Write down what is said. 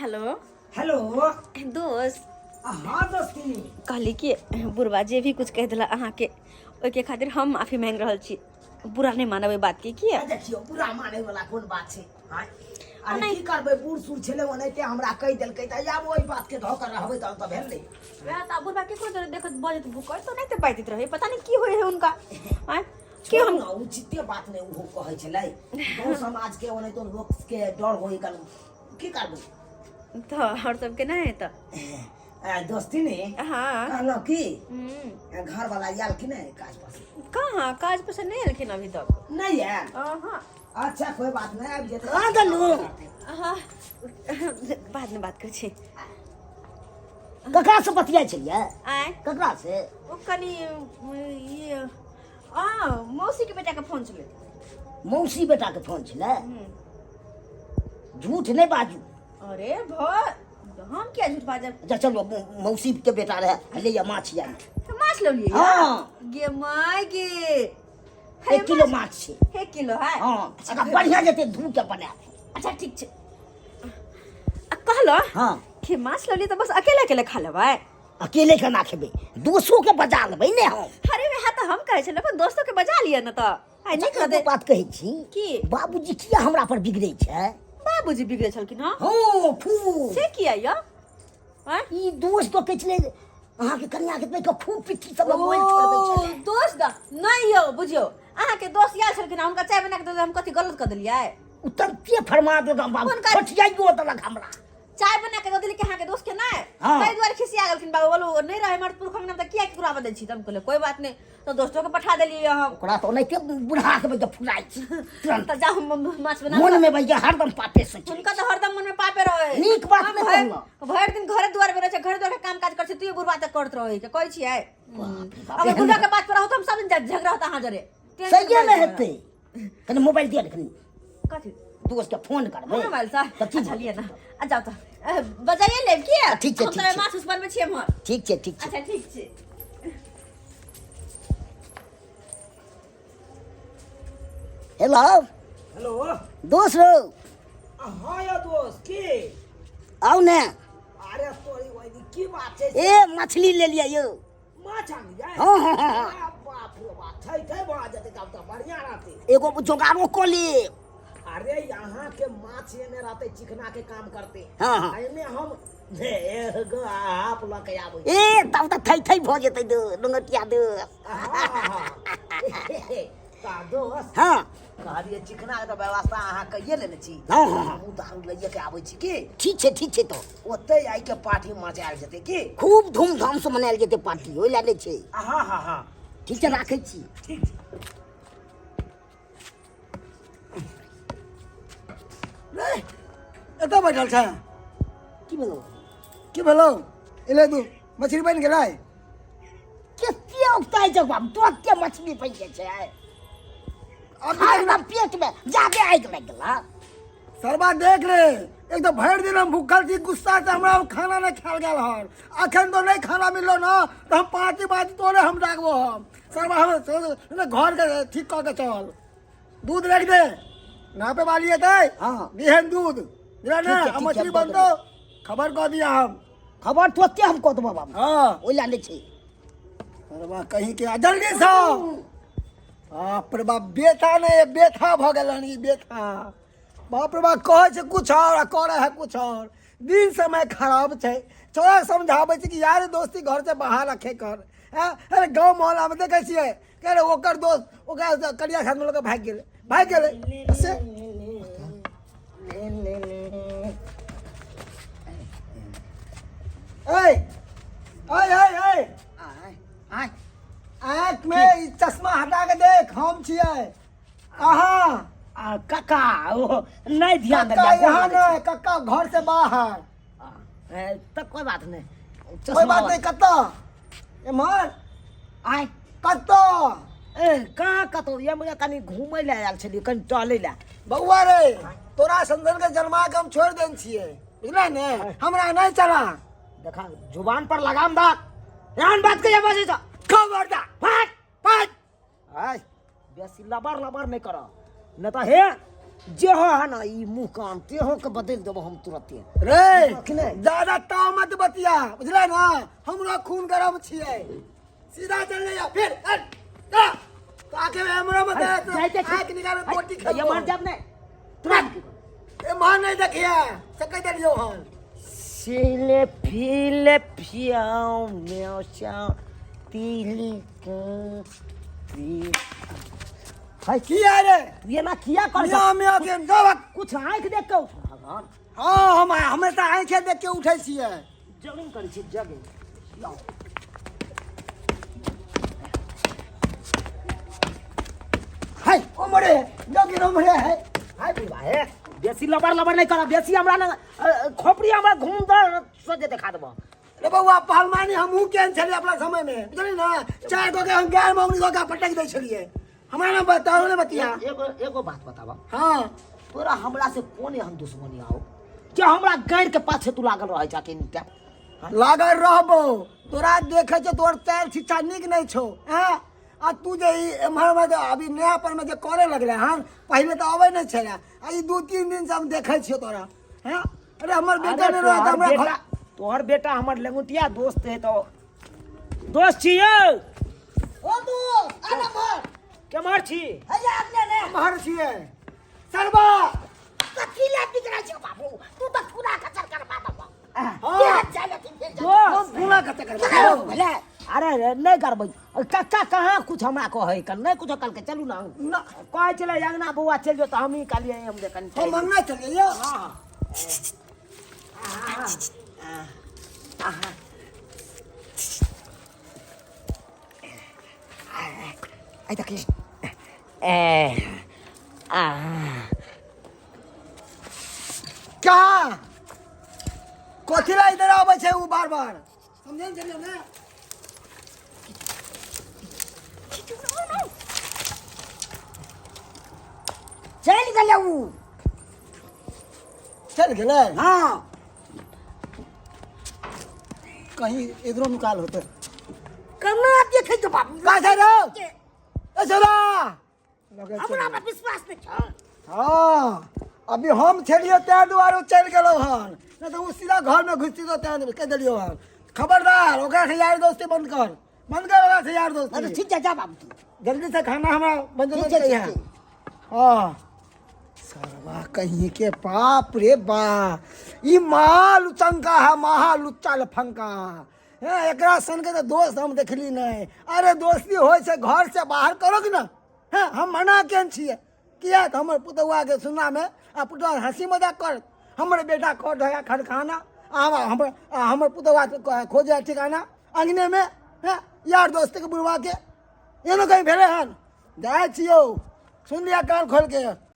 Hello. Hello. दोस्त। हाँ दोस्ती। कहली कि बुढ़वा जे भी कुछ कह दिला अहाँके, ओहिके खातिर हम माफी मांगि रहल छी। बुरा नहि मानब एहि बातके। किया? देखियौ, बुरा माने वाला कोन बात छै? आँय? अरे नहि। की करबै, बूढ़ सूढ़ छलै, ओनाहिते हमरा कहि देलकै, तऽ आब ओहि बात के धऽ कऽ रहबै तहन तऽ भेल नहि। वएह तऽ, बुढ़वा केकरो जरे देखत बजैत भुकैत तऽ ओनाहिते बाजैत रहै। पता नहि की होइ है हुनका। आँय, के छोड़ू हम ने, उचिते बात नहि ओहो कहै छलै। गाँव समाज के ओनाहितो लोक के डर होइ कन, की करबै। तऽ आओर सब केना है तऽ? दोस्ती ने। हाँ। कहलहुँ की, घर वाला आयल कि नहि काज पर से? कहाँ, काज पर से नहि एलखिन अभी तक। नहि आयल? हाँ। अच्छा, कोई बात नहीं, आबि जेतै। कहाँ गेलहुँ? हाँ, बाद में बात करै छी। ककरा से बतियाइ छलियै? आँय? ककरा से? ओ कनि ई आ मौसी के बेटा के फोन छलै। मौसी बेटा के फोन छलै? झूठ नहि बाजू। अरे भ हम किया झूठ बाजब? अच्छा चलो, मौसी के बेटा रहे, ले या माछ या। तो माछ लऽ लियै? हाँ। गे my गे। 1 किलो माछ छै। 1 किलो है? हाँ, एकरा बढ़िया जेते धू के बनायब। अच्छा ठीक छै। आ कहलो कि माछ लऽ लियै तऽ बस अकेले अकेले खा लेबै? अकेले केना खेबै? दोसो के बजा लेबै ने हम। अरे वएह तऽ हम कहै छलहुँ, अपन दोस्तो के बजा लिअ ने तऽ आइ नहि अच्छा, एगो कहतै। बात कहै छी। की? बाबूजी किया हमरा पर बिगड़ै छै? बाबूजी बिगड़ै छलखिन? हँ। हँ, खूब। से किया यौ? आँय? ई दोस्त तो कहै छलै, अहाँके कन्या के देख के खूब पिट्ठी सब मोल छोड़बै छलै। ओ, दोस्त द नहि यौ, बुझियौ अहाँके दोस्त आयल छलखिन, हुनका चाय बना के दऽ, हम कथी गलत कऽ देलियै? उतरते फरमा देलक बाबू। छोटियाइयो देलक हमरा। चाय बना के दऽ देली कि अहाँके दोस्त के नहि? हाँ। ताहि दुआरे खिसिया गेलखिन बाबू। बोलू नहि रहे मर्द पुरुख अंगना तऽ किया केकरो आबऽ दै छी? तऽ हम कहलियै कोई बात नहि, तऽ दोस्तो के पठा देलियै हम। ओकरा तऽ ओनाहिते बुढ़ा के भैया फुराइ छी तुरंत। तऽ जाउ, हम माछ बना। मन में भैया हरदम पापे सोचै। हुनका तऽ हरदम मन में पापे रहे। नीक बात हम नहि कहलहुँ। भरि दिन घरे दुआर में रहै छै, घरे दुआर के काम काज करै छै, तू बुढ़वा तऽ करत रहै के कहै छियै। बाप रे बाप, अगर एहन बुढ़वा के बात पर रहू तऽ हम सब दिन झगड़ा होता अहाँ जरे। टेंशन सहिए भऽ मे जाइ हेतै। कनि मोबाइल दिअ ने कनि। कथी? दोस्त के फोन करबै। मोबाइल से? तऽ की? अच्छा लिअ ने, आ जाउ तऽ बजाइए लेब की। ठीक छै, हम ठीक तऽ छै। माछ उछ बनबै छियै एम्हर। ठीक छै, ठीक छै। अच्छा ठीक छै। हेलो। हेलो। दोस्त रौ। हाँ यौ दोस्त, की? आउ ने। अरे तोरी ओहि की बात छै? ए, मछली ले लिअ यौ। माछ आनलियै? हाँ, हाँ, हाँ, हाँ। अरे बाप रे बाप, छै छै भऽ जेतै तब तऽ बढ़िया रहतै। एगो जोगाड़ो कऽ लेब। अरे यहाँ के माछ एने रहते, चिकना के काम करते। हाँ, हाँ। एने हम एगो आप लऽ के आबै छी। ए, तब तऽ थै थै भऽ जेतै दो डोंगटिया दो। हाँ, हाँ। ता दोस्त। हाँ। कहलियै चिकना के तऽ व्यवस्था अहाँ कहिए लेने छी। हाँ, हाँ, हाँ। हमहूँ दारू लैए के आबै छी की। ठीक छै, ठीक छै। तऽ ओतै आइ के पार्टी मचायल जेतै की। खूब धूमधाम से मनायल जेतै पार्टी, ओहि लए नहि छै। हाँ हाँ हाँ। ठीक छै, राखै छी। ठीक छै। रे, एतऽ बैठल छै? की भेलौ? की भेलौ? एलै तू, मछली बनि गेलै? कते उगताइ छै बाप, तुरते मछली बनि जाइ छै। अब हरदम पेट में जादे आगि लागि गेला। सरबा देख रे, एक तो भरि दिन हम भूखल छी, गुस्सा से हमरा खाना नहीं खायल गेल हन। अखन तो नहीं खाना मिललो ना तो हम पार्टी बाजी तोरे हम डाकबो। हम सरबा हम ने घर के ठीक कऽ के चल। दूध रख दे, नापे वाली एतै। दिहन दूध बुझल ने? ठीक छै, आ ठीक छै, मछली हम दऽ बनतौ, खबर कऽ दिया हम। खबर तुरते हम कऽ देबो बाबू। ओहि लए नहि छै। सरबा कहीं के आ जल्दी से। बाप रे बाप, बेथा नहीं बेथा भऽ गेल हन ई बेथा। बाप रे बाप, कहै छै कुछ और आ करै है कुछ और। दिन समय खराब छै। छोड़ा समझाबै छै कि यार दोस्ती घर से बाहर रखे कर। हैं? अरे गाँव मोहल्ला में देखै छियै, कह रे ओकर दोस्त ओकरा करिया खाद में लऽ कऽ भागि गेलै, भागि गेलै से। ऐ ऐ ऐ ऐ। आय आय। आँख में ई चश्मा हटा के देख, हम छियै अहाँ। आ काका, ओ नहीं ध्यान कक्का देलियै, यहाँ गोर लागै नहीं, कक्का घर से बाहर। छी। ए, तऽ कोई बात नहीं। कोई बात नहीं कतऽ एम्हर? आय। कतऽ? ए कहाँ कतौ, ये मुझे कनी घूमै लए आयल छलियै, कनी टहलै लए। बौआ रे, तोरा संजन के जन्मा के हम छोड़ि देने छियै, बुझलै ने? हमरा नहीं चला। देखा, जुबान पर लगाम दाक, एहन बात कहिया बजै छ? खबरदार, फट फट। आय बेसी लबर लबर नहीं कर, नहीं तऽ हे जे हो है ना ई मुँह कान तेहो के बदलि देबो हम तुरते। रे अखने। दादा ताव मत बतिया, बुझले ना? हमरा खून गरम छियै, सीधा चल जा फिर हट, जा। तो आके हमरा मत जाइते छी। आँख निकाल बोटी ये खेबो। मार जाब नहीं तुरंत। ए मां नहीं देखिए सकै देलियौ हन। सिले फीले फियाओ म्याओ श्याओ तिली हाय की आ रे? तू एना किया कर? मियाँ मियाँ के दबक। कुछ आँखि देख के उठ भगवान। हाँ, हम हमेशा आँखे देख के उठै छियै। जगिंग करै छी जगिंग। हाय उमरे जगिंग उमरे है। हाय बुढ़वा हे, बेसी लबर लबर नहीं करब, बेसी हमरा ना खोपड़ी हमरा घूम दे सोझे देखा देबो। रे बौआ, पहलवानी हमहूँ केहन छलियै अपना समय में, बुझली ना? चारि गो के हम गाय मौनी गो के पटक दै छलियै। हमरा ना बताओ ने बतिया। एगो एगो बात बताबा। हाँ। तोरा हमरा से कोन एहन दुश्मनी आओ जे हमरा गैर के पाछे तू लागल रहै छा? के लागल रहबो, तोरा देखै छौ तोहर चालि शिक्षा नीक नहि छौ। हैं आ तू जे ई एम्हर मे जे अभी नया पर मे जे करे लगले हन, पहिले तऽ अबै नहि छलै, आ ई 2-3 दिन से हम देखै छियौ तोरा। हैं अरे, हमर बेटा अरे नहि रहत तोहर हमरा बेटा घर। तोहर बेटा हमर लेंगुटिया दोस्त है, तो दोस्त छी यौ। ओ दोस्त, आ नंबर। केम्हर छी? हैया अगले ने। एम्हर छियै सरबा। कथी ले बिगड़ै छौ बाबू? तू तऽ ठुना खचर करबा देबो। हाँ। चल फिर जा। दोस्त हम फूला कते करबै? भेलै? अरे रे, नहि करबै कक्का, कहाँ कुछ हमरा कहै कल नहि कुछो कलकै। चलू ना। ना। कहै छलै अंगना बौआ चलि जो, तऽ हमही कहलियै हम जे कनि हम अंगना चलियै यौ। हँ। आई देखिए ए आ क्या कथी ला इधर आबै छै उ बार बार, समझे ने चलियौ ने। चलि गेलै उ। चलि गेलै? हाँ। कहीं इधरो निकाल होते। केना देखै छौ बाबू? का छै रे? ए छोरा लगे हमरा पर विश्वास नहि छौ? हाँ, अभी हम छलियै ताहि दुआरे ओ चलि गेलौ हन, नहि तऽ ओ सीधा घरमे घुसती तऽ तें कहि देलियौ हन। खबरदार, ओकरा से यार दोस्ती बंद कर, बंद कर ओकरा से यार अरे दोस्ती। ठीक छै, जा बाबू तू। जल्दी से खाना हमरा बंद ठीक छै, कर। ठीक छै। हाँ सरवा कहीं के, बाप रे बा, ई महा लुचंका है, महा लुच्चा लफंका है। एकरा सन के तऽ दोस्त हम देखली नहि। अरे दोस्ती होइ छै घर से बाहर करो कि ना? हैं हम मना केन छियै, किया तऽ हमर पुतहुआके सुनलामे आ पुतहुआ हँसी मजाक कर। हमर बेटा खो ढगा खरखाना आ हमर आ हमर पुतहुआ खोजे ठिकाना अङ्गनेमे। हैं यार दोस्तीके बुढ़वाके एनो कहीं भेलै हन? जाइ छियौ, सुन लिअ कान खोलके।